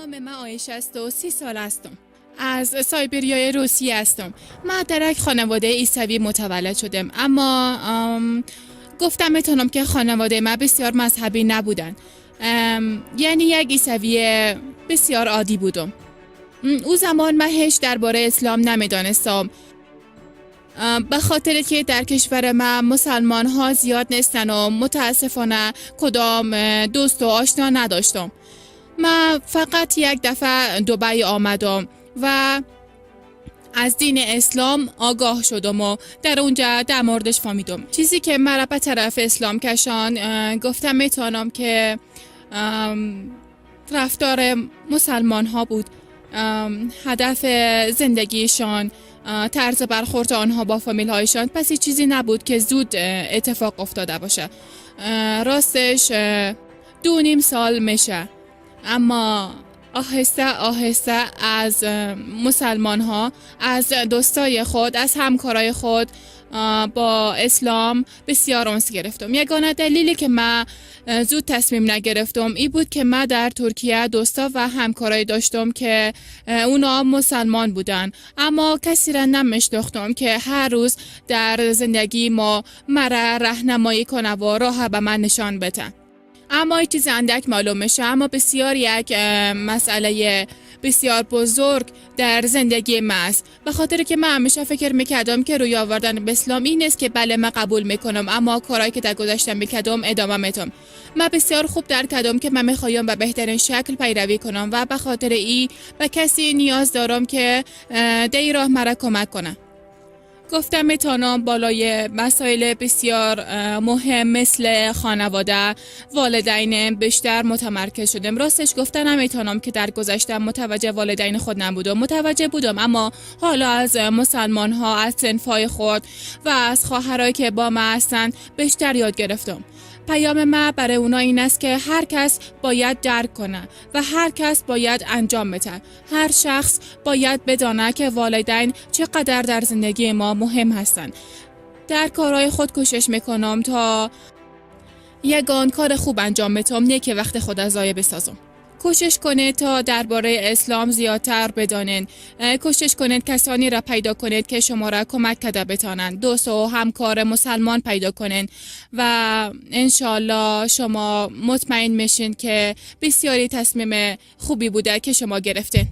نام من عایشه است و 30 سال هستم. از سایبریای روسیه هستم. من در یک خانواده عیسوی متولد شدم، اما گفتم میتونم که خانواده من بسیار مذهبی نبودن، یعنی یک عیسوی بسیار عادی بودم. او زمان من هیچ درباره اسلام نمیدانستم، به خاطر که در کشور من مسلمان ها زیاد نیستن و متاسفانه کدام دوست و آشنا نداشتم. من فقط یک دفعه دبی آمدم و از دین اسلام آگاه شدم و در اونجا در موردش فهمیدم. چیزی که مرا به طرف اسلام کشان، گفتم میتونم که رفتار مسلمان ها بود، هدف زندگیشان، طرز برخورد آنها با فامیل هایشان. پس هیچ چیزی نبود که زود اتفاق افتاده باشه. راستش 2.5 سال میشه، اما آهسته آهسته از مسلمان ها، از دوستای خود، از همکارای خود با اسلام بسیار انس گرفتم. یگانه دلیلی که من زود تصمیم نگرفتم ای بود که من در ترکیه دوستا و همکارای داشتم که اونا مسلمان بودن، اما کسی را نمیشناختم که هر روز در زندگی ما مرا راهنمایی کنه و راه به من نشان بده. اما این چیز اندک معلوم میشه، اما بسیار یک مسئله بسیار بزرگ در زندگی من است، به خاطر که من همیشه فکر میکردم که روی آوردن به اسلام این است که بله، من قبول میکنم، اما کارهایی که در گذشته میکردم ادامه میتم. من بسیار خوب درک کردم که من میخوایم به بهترین شکل پیروی کنم و به خاطر ای به کسی نیاز دارم که در راه مرا کمک کنه. گفتم میتونم بالای مسائل بسیار مهم مثل خانواده، والدین بیشتر متمرکز شدم. راستش گفتن نمیتونم که در گذشته متوجه والدین خود نبودم. متوجه بودم، اما حالا از مسلمان ها، از صنف خود و از خواهرایی که با ما هستند بیشتر یاد گرفتم. پیام ما برای اونا این است که هر کس باید درک کنه و هر کس باید انجام بده. هر شخص باید بدانه که والدین چقدر در زندگی ما مهم هستند. در کارهای خود کوشش میکنم تا یگان کار خوب انجام بدم، نه که وقت خود از ضایع بسازم. کوشش کنید تا درباره اسلام زیادتر بدانید. کوشش کنید کسانی را پیدا کنید که شما را کمک کرده بتانند. دوست و همکار مسلمان پیدا کنید و انشالله شما مطمئن میشین که بسیاری تصمیم خوبی بوده که شما گرفتین.